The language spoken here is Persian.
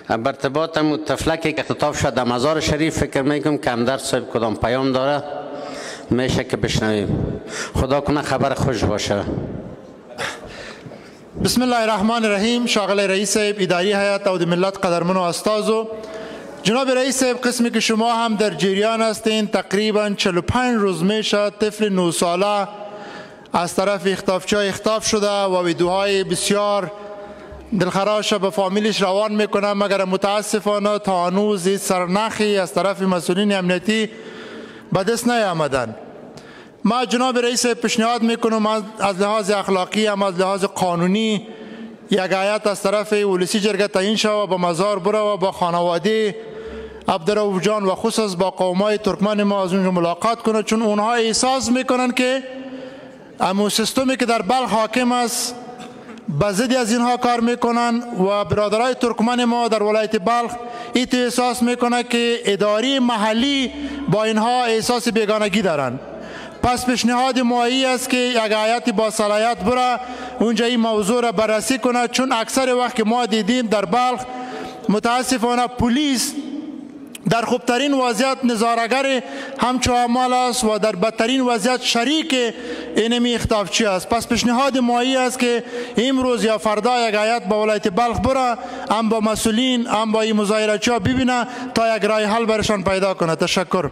برتباط هم طفلکی که اختطاف شد در مزار شریف، فکر میکنم که همدرد صاحب کدام پیام داره، میشه که بشنویم. خدا کنه خبر خوش باشه. بسم الله الرحمن الرحیم. ښاغلی رئیس صاحب، اداری هیئت او د ملت قدرمنو استازو، جناب رئیس صاحب، قسمی که شما هم در جریان هستین، تقریبا 45 روز میشه طفل 9 ساله از طرف اختطافچی اختطاف شده و ویدیوهای بسیار دلخراش به فامیلش روان میکنه، مگر متاسفانه تا هنوز هیچ سرنخی از طرف مسئولین امنیتی به دست نیامدن. ما جناب رئیس پیشنهاد میکنم از لحاظ اخلاقی هم از لحاظ قانونی یک هیئت از طرف ولسی جرگه تعیین شود، با مزار بره و با خانواده عبدالرؤوف جان و خصوص با قومای ترکمن ما از اونجا ملاقات کنه، چون اونها احساس میکنن که امو سیستمی که در بلخ حاکم است به ضد از اینها کار میکنن و برادرای ترکمن ما در ولایت بلخ ایت احساس میکنه که اداری محلی با اینها احساس بیگانگی دارن. پس پیشنهاد ما ای است که یک هیئت با صلاحیت بره اونجا این موضوع را بررسی کنه، چون اکثر وقت که ما دیدیم در بلخ متاسفانه پلیس در خوبترین وضعیت نظارگر همچو اعمال است و در بدترین وضعیت شریک اینمی اختطافچی است. پس پیشنهاد ما ای است که امروز یا فردا یک هیئت با ولایت بلخ بره، هم با مسئولین هم با این مظاهره چی ببینه تا یک راه حل برشان پیدا کنه. تشکر.